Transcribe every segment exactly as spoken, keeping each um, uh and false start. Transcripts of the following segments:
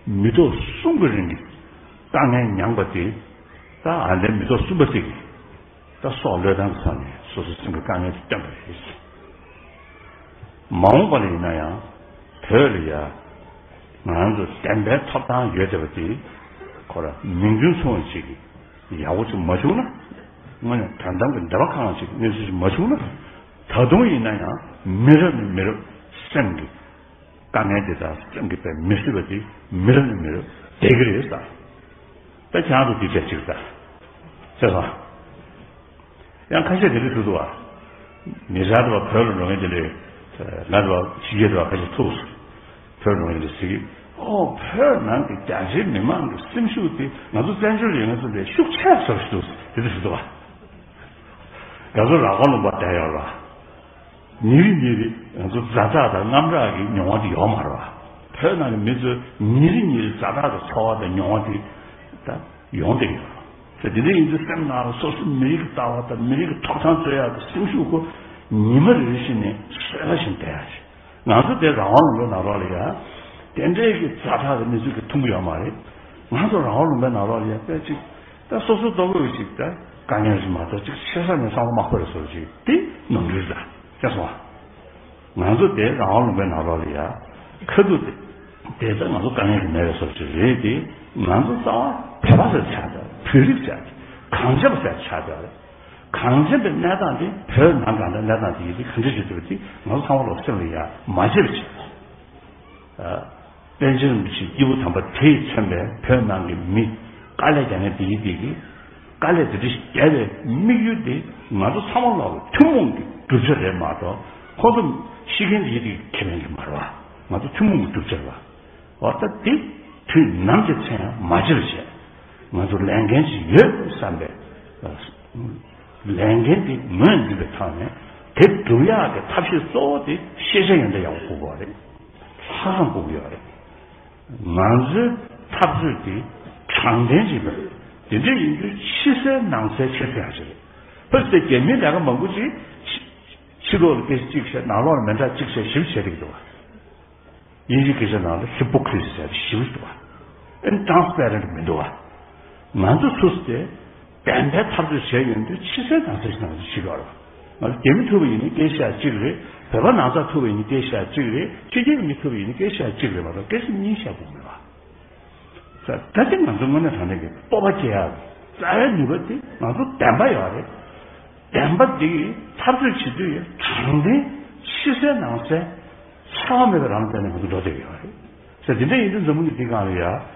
མི་ཐོག་གསུམ་གྱི་རིང་གི་དཀའ་ངལ་མྱངས་པ་དེ། ད་ཨ་ལས་མི་ཐོག་གསུམ་པ་ཞིག་གིས་ད་སྲོག་བློས་བཏང་གི་ས་ནས་སོ་སོ་སེམས་ཀྱི་དཀའ་ངལ་དེ་བཏོན་པ་རེད། མ་འོངས་པ་ལ་ཡིན་ན་ཡང་བོད་ལ་ཡ་ང་རང་ཚོ་བདེན་པའི་ཐོབ་ཐང་ཡོད་བསྡད་པ་དེ་ཁོ་ར་མིང་དོན་མཚུངས་པ་ཅིག་གི་ཡག་པོ་ཅིག་མ་བྱུང་ན། དངོས་གནས་དོན་དམ་གྱི་འབྲེལ་བ་ཁག་ཅིག་གནས་ཚུལ་ཅིག་མ་བྱུང་ན། ད་དུང་ཡིན་ན་ཡང་མི་རབས་ནས་མི་རབས་སེམས་ཀྱི་དཀའ་ངལ་དེ་དག་སེམས་ཀྱི་དཔེ་མི་སྲིད་པ་དེ་མི་རབས་ནས་མི་རབས་བསྡད་ཀྱི་རེད་ཟེར། ད་ཁྱེད་རང་ཚོ་དེ་ཆ་གཅིག་ད་ཟེར་སོང་། ཡང་ཁ་ཤས་དེ་འདྲ་ཞུ་འདུག་བ། མི་རབས་དེ་བ་བོད་ལ་འགྲོ་མཁན་དེ་ལས་ང་དེ་བ་ཕྱི་རྒྱལ་དེ་བ་ཁ་ཤས་ཐུག་སོང་། བོད་ལ་འགྲོ་མཁན་དེ་ཟེར་གི། ཨོ་བོད་ནང་གི་རྒྱ་ཆེའི་མི་མང་གི་སེམས་ཤུགས་དེ་ང་ཚོ་བཙན་བྱོལ་ཡོད་མཁན་ཚོ་ལས་ཤུགས་ཆེ་བཟོ་ཞིག་འདུག་དེ་འདྲ་ཞུ་འདུག་བ། ང་ཚོ་ར་སྐོར་ལུང་པ་བསྡད་ཡོད་ར། ཉིན་རེ་ཉིན་རེ་ང་ཚོ་ཛ་དྲག་དང་དངངས་སྐྲག་གི་མྱོང་བ་དེ་ཡོད་མ་རེད་བ། བོད་ནང་གི་མི་ཚོས་ཉིན་རེ་ཉིན་རེ་ཛ་དྲག་གི་ཚོར་བ་དང་མྱོང་བ་དེ་ད་ཡོང་བསྡད་ཡོད་རེད། དེ་འདྲ་ཡིན་དུས་སེམས་ནང་ལ་སོ་སོ་མི་རིགས་ཀྱི་ལྟ་བ་དང་མི་རིགས་ཀྱི་ཐོབ་ཐང་རྩོད་ཡག་གི་སེམས་ཤུགས་ཁོ་ཉི་མ་རེ་རེ་བཞིན་ནས་གསོས་པ་བཞིན་བསྡད་ཡག་ཞིག་ང་ཚོ་དེ་རང་དབང་ལུང་པའི་ནང་ལོགས་ལ་ཡ། དེ་འདྲའི་གི་ཛ་དྲག་གི་གནས་ཚུལ་གི་མཐོང་གི་ཡོད་མ་རེད། ང་ཚོ་རང་དབང་ལུང་པའི་ནང་ལོགས་ལ་ཡ་དཔེ་ཅིག་ད་སོ་སོ་ལྟོ་གོས་ཅིག་ད་དཀའ་ངལ་ཞིག་མ་གཏོགས་ཅིག་ཆེ་ས་ནས་བསམ་བློ་མ་འཁོར་བའི་བཟོ་ཅིག་དེ་ནོར་འཁྲུལ་ཟ་ཅེས་སོང་བ། ང་ཚོ་དེ་རང་དབང་ལུང་པའི་ནང་ལོགས་ལ་ཡ། ཁ་ཐུག་དེ་དེ་ད་ང་ཚོ་དཀའ་ངལ་ཞིག་མེད་པའི་བཟོ་ཅིག་རེད་དེ། ང་ཚོ་རྩ་བ་བོད་པ་ཟེར་ཆགས་ད་བོད་རིགས་ཆགས་ཀྱི་གངས་ཅན་པ་ཟེར་ཆགས་ད་རེད། གངས་ཅན་པའི་གནས་སྟངས་དེ་བོད་ནང་གང་འདྲ་གནས་སྟངས་དེ་ཡིན་དེ་གང་འདྲ་ཞིག་འདུག་དེ་ང་ཚོ་ཚང་མ་ལོག་སེམས་ལ་ཡ་མ་བརྗེད་པ་བྱེད། པཎ་ཆེན་རིན་པོ་ཆེ་སྐྱེས་བུ་དམ་པ་དེས་མཚོན་པའི་བོད་ནང་གི་མི་དཀའ་ལས་རྒྱག་མཁན་དེ་ཡིན་དེ་གི་དཀའ་ལས་དེ་འདྲ་ཞིག་རྒྱག་པའི་དམིགས་ཡུལ་དེ་ང་ཚོ་ཚང་མ་ལོག་ཐུན་མོང་གི་གྲུབ་ཆ་རེད་མ་གཏོགས་ཁོང་ཚོ་ཤི་མཁན་དེ་ཡིན་དེ་གི་ཁེ་ཕན་གི་མ་རེད་བ། ང་ཚོ་ཐུན་མོང་གི་གྲུབ་ཆ་རེད་བ། འོ་ད་དེ་དུས་ནམ་གྱི་ཚེ་ཡང་མ་བརྗེད་པ་བྱས། ང་ཚོ་ལས་འགན་ཅིག་ཡོད་བསམ་པའི་ལས་འགན་དེ་ངོས་འཛིན་པའི་ཐོག་ནས་དེ་སྒྲུབ་ཡག་གི་ཐབས་ཤེས་གཙོ་བོ་དེ་ཤེས་བྱ་ཡོན་ཏན་ཡག་པོ་དགོས་པ་རེད། ལྷག་བསམ་དགོས་ཀྱི་ཡོད་རེད། ང་ཚོའི་འཐབ་རྩོད་དེ་དྲང་བདེན་ཅིག་དགོས། དེ་འདྲ་ཡིན་དུས་ཕྱི་གསལ་ནང་གསལ་ཆེ་ཤོས་ཡག་ཅིག་རེད། ཕལ་ཆེར་རྒྱ་མིའི་ལས་ཀ་མང་པོ་ཅིག་ཕྱི་ཕྱི་ལོགས་ལ་སྐད་ཆ་གཅིག་བཤད་ནང་ལོགས་ལ་མི་འདྲ་གཅིག་བཤད་ཞིབ་བྱེད་ཀྱི་འདུག་བ། དབྱིན་ཇིའི་སྐད་ཆ་ནང་ལ་ཧི་པོ་ཀི་རི་སི་ཟེར་ཞིབ་འདུག་བ། ཨེ་ཊ་རན་སི་པེ་རེན་ཊི་མི་འདུག་བ། ང་ཚོ་སུ་སྟེ་བདེན་པའི་འཐབ་རྩོད་བྱས་ཡོང་དུས་ཕྱི་གསལ་ནང་གསལ་ཞིག་ནང་ཚོ་ཞིག་ཡོད་རེད། ང་ཚོ་རྒྱ་མི་ཐུག་པ་ཡིན་ན་སྐད་ཆ་གཅིག་རེད། བོད་པ་ནང་ཚགས་ཐུག་པ་ཡིན་ན་སྐད་ཆ་གཅིག་རེད། ཕྱི་རྒྱལ་གྱི་མི་ཐུག་པ་ཡིན་ན་སྐད་ཆ་གཅིག་རེད་མ་གཏོགས་སྐད་ཆ་གཉིས་བཤད་དགོས་མེད་པ། ད་ལྟ་དེ་ང་ཚོ་དངོས་གནས་དྲང་གནས་ཀྱི་སྤོབས་པ་སྐྱེ་ཡག་རྩ་བའི་ནུས་པ་དེ་ང་ཚོ་བདེན་པ་ཡོད་རེད། བདེན་པ་འདི་འཐབ་རྩོད་བྱེད་དུས་དྲང་བདེན་ཕྱི་གསལ་ནང་གསལ་ཚང་མེད་པའི་རང་བཙན་ནས་ང་ཚོ་འགྲོ་བསྡད་ཡོད་རེད། ཟེར་དེ་འདྲ་ཡིན་དུས་འཛམ་བུ་གླིང་འདི་སྒང་ལ་ཡ།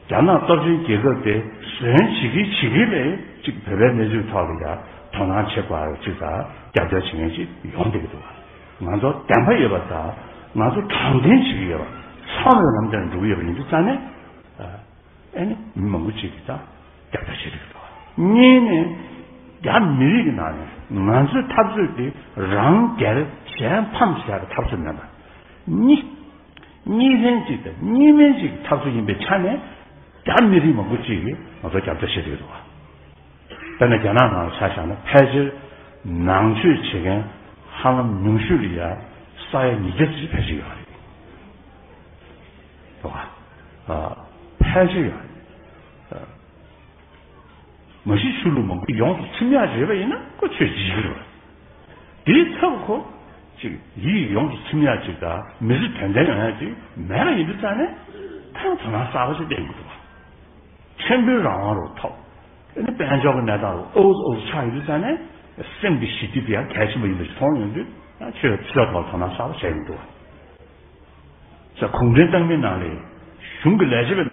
རྒྱ་ནག་སྟོབས་ཆེན་རྒྱལ་ཁབ་དེ་ཟོན་བྱེད་ཀྱི་བྱེད་ཀྱི་ལས་ཅིག་བོད་པའི་གནས་ཚུལ་ཐོག་ལ་ཡ་དོ་སྣང་བྱེད་དགོས་ཅིག་དང་རྒྱབ་སྐྱོར་བྱེད་མཁན་ཅིག་ཡོང་བསྡད་ཀྱི་འདུག་ང་ཚོ་བདེན་པ་ཡོད་པ་དང་ང་ཚོ་དྲང་བདེན་བྱེད་ཀྱི་ཡོད་པ་ཚང་མའི་ལམ་སྟོན་འགྲོ་གི་ཡོད་པ་ཡིན་དུས་རྩ་ནས། ཨ་ནི་མི་མང་པོ་ཅིག་གིས་ད་རྒྱབ་སྐྱོར་བྱེད་ཀྱི་འདུག་གཉིས་ནས་རྒྱ་མི་རིགས་ཀྱི་ནང་ནས་ང་ཚོའི་འཐབ་རྩོད་དེ་རང་རྒྱལ་གཞན་ཕམ་བྱ་བའི་འཐབ་རྩོད་མིན་པ། གཉིས། གཉིས་ལྷན་ཅིག་དང་གཉིས་ཕན་ཅིག་གི་འཐབ་རྩོད་ཡིན་པའི་ཆ་ནས་རྒྱ་མི་རིགས་མང་པོ་ཅིག་གིས་ང་ཚོར་རྒྱབ་སྐྱོར་བྱེད་ཀྱི་འདུག་དཔེར་ན་རྒྱ་ནག་ནང་ལ་ཆ་བཞག་ན་ཕལ་ཆེར་ནང་ཆོས་བྱེད་མཁན་ཧ་ལམ་ཉུང་ཤོས་ལ་ཡ་ས་ཡ་ཉིས་བརྒྱ་ཙམ་ཕལ་ཆེར་ཡོད་རེད། འདུག་ག་ཕལ་ཆེར་ཡོད་རེད། མ་གཞི་ཆོས་ལུགས་མང་པོ་ཡོངས་སུ་ཚིམ་ཡག་རེད་པ་ཡིན་ན་ཁོ་ཆོས་བྱེད་ཀྱི་རེད་པ། དེའི་ཚབ་ཁོ་ཅིག་ཡིད་ཡོངས་སུ་ཚིམ་ཡག་ཅིག་དང་མི་ཚེ་དོན་ལྡན་ཡོང་ཡག་ཅིག་མེད་པ་ཡིན་དུས་ཙང་ནས་ད་ཡང་དོ་སྣང་གསར་པ་ཞིག་བསྟན་དགོས་འདུག་བ། ཆེན་པོའི་རང་དབང་རུ་ཐོབ། དེ་ནི་དཔལ་འབྱོར་གྱི་གནས་སྟངས་རུ་ཨོ་ཙི་ཨོ་ཙི་ཆགས་ཡོང་དུས་ཙང་ནས་སེམས་ཀྱི་ཞི་བདེ་དེ་ཡང་གལ་ཆེན་པོ་ཡིན་པ་ཞིག་མཐོང་ཡོང་དུས་ཡང་ཆོས་ཆོས་ཐོག་དོ་སྣང་གསར་པ་བྱས་ཡོང་འདུག་བ། ས་གུང་ཁྲན་ཏང་མིའི་ནང་ལ་གཞུང་གི་ལས་བྱེད་པའི་